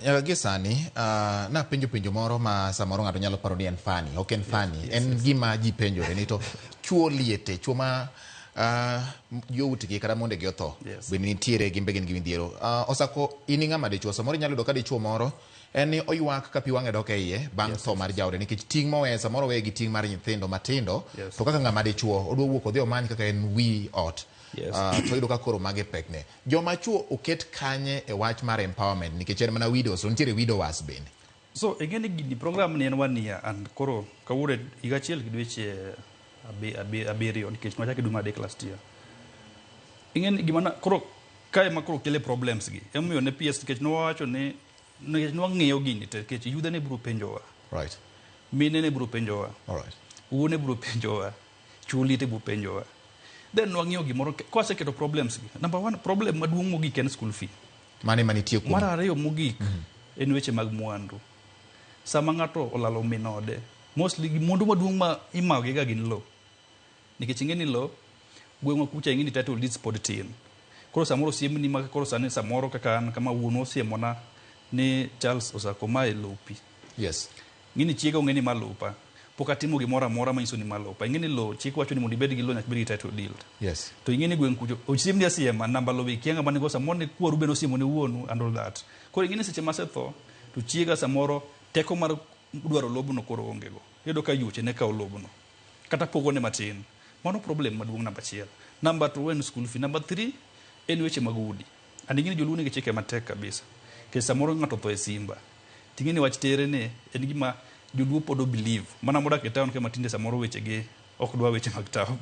Nyaka gie sani napenjo penjo moro ma samoro ng'ato nyalo paro ni en funny. Ok en funny. En gima ji penjore ni to chuo liete, chuo ma joutgi kata mondegi otho. Bende nitiere gin be gin gi midhiero. Osako in ng'ama dichuo, samoro inyalo yudo ka dichuo moro en ni oywak ka pi wang'e dok e iye bang' tho mar jaode nikech ting' moweye samoro oweye gi ting' mar nyithindo matindo to kaka ng'ama dichuo odwa wuok odhi omany kaka en wi ot. To oyudo ka koro magi pekne. Joma chuo oket kanye e wach mar empowerment nikech en mana widows to nitiere widowers bende. So ing'e ni gini program ni en 1 year and koro kawuono higa achiel gi dweche 7 nikech nwachake dwe mar adek last year. Ing'e ni gima koro kae ma koro kele problems gi emomiyo ne PS nikech nwawacho ni nikech nwang'iyo gini te nikech yudhe ne biro penjowa. Mine ne biro penjowa. Wuone biro penjowa. Chuo liete biro penjowa. Then nwang'iyo gimoro kwaseketo problems gi. Number one problem maduong' mogik en school fee. Mane manitie kuom Mar ariyo mogik en weche mag mwandu. Sama ng'ato olalo min ode, mostly mwandu maduong' ma imayo ga gin lowo. Nikech ing'e ni lowo, gweng'wa kucha ing'e ni title deeds pod tin. Koro samoro osiemni ma koro sani samoro kaka an kama wuonwa osiemona ni Charles Osako mae lopi. Ng'e ni chiega ong'e ni ma lopa. Pok atimo gimoro amora manyiso ni ma lopa. Ing'e ni lowo chik wacho ni mondo ibed gi lowo nyaka ibed gi title deed. To ing'e ni gweng' kucho osiemni asiema namba lowo ikia ng'ama nigo samoro ne kwaru bende osiemo ne wuonu and all that. Koro ing'e ni seche masetho to chiega samoro teko mar dwaro lobno koro onge go. Iyudo ka yuoche ne kawo lobno. Kata pogone matin. Mano problem maduong' namba achiel. Namba two en school fee. Namba three en weche mag udi. And ing'e ni joluo nigi chike matek kabisa. Nikech samoro ng'ato otho e simba. Ting'e ni wach tere ni en gima joluo pod o believe. Mana modak e town ka ema tinde samoro weche gi ok dwa weche mag town,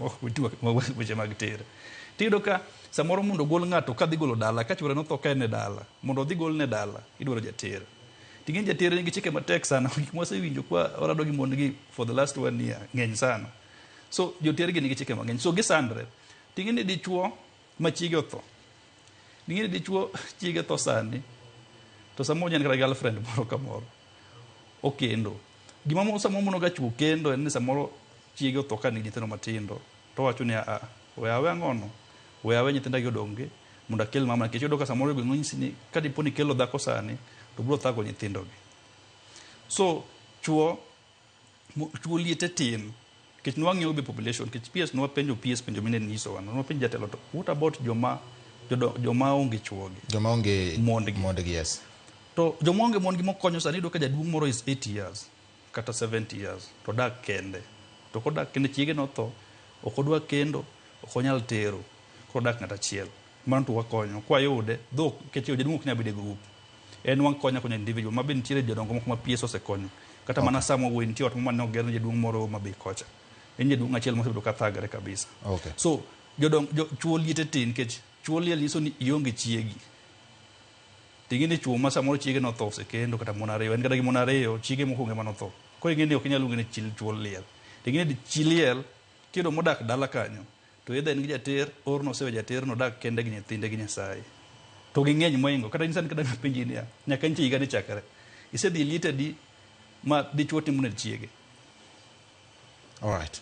weche mag tere. Tiyudo ka samoro mondo ogol ng'ato kadhi golo dala, ka chuore notho ka en e dala, mondo odhi golne dala, idwaro jater. Ting'e ni jater nigi chike matek sana, gik mwasewinjo kwa warado gi mon gi for the last one year ng'eny sana. So joter gi nigi chike mang'eny. So gisandre. Ting'e ni dichuo ma chiege otho. Ing'e ni dichuo chiege tho sani, to samoro en kata girlfriend moro kamoro okendo. Gima samoro mono ga chuo kendo en ni samoro chiege otho ka nigi nyithindo matindo to owacho ni a we awe ang'ono we awe nyithinda gi odong gi mondo akel mama nikech iyudo ka samoro e gweng' onyisi ni ka dipo ni ikelo dhako sani to biro thago nyithindo gi. So chuo chuo liete tin nikech nwang'iyo be population nikech PS nwapenjo PS penjo mine nyisowa nwapenjo jatelo to what about joma joma onge chuogi? Joma onge mondgi. Mondgi, yes. To joma onge mondgi mokonyo sani iyudo ka jaduong' moro is 80 years kata 70 years to odak kende. To kodak kende chiege notho, ok odwa kendo, ok onyal tero, koro odak ng'at achiel. Mano to wakonyo. Kwayude, though nikech jaduong' ok nyal bedo e group. En wakonyo akonya individual ma be nitiere jodongo moko ma PS osekonyo. Kata mana sama wawuoyo nitie ot moro mane oger ne jaduong' moro Homa Bay kocha. En jaduong' achiel mosebedo ka thagre kabisa. So jodong jo, chuo liete tin nikech chuo liel nyiso ni ionge chiegi. Ting'e ni chuo ma samoro chiege notho osekendo kata mon ariyo, en kata gi mon ariyo, chiege mokwongo ema notho. Koro ing'e ni ok inyal luonge ni chi chuo liel. Ting'e ni chi liel kiyudo modak dala kanyo to either en gi jater or nosewe jater nodak kende gi nyithinde gi Nyasaye. To ging'eny moingo kata in sani kata napenji niya, nyaka nche higa ni chakre. Isedhi e liete adi ma dichuo timo ne chiege? All right.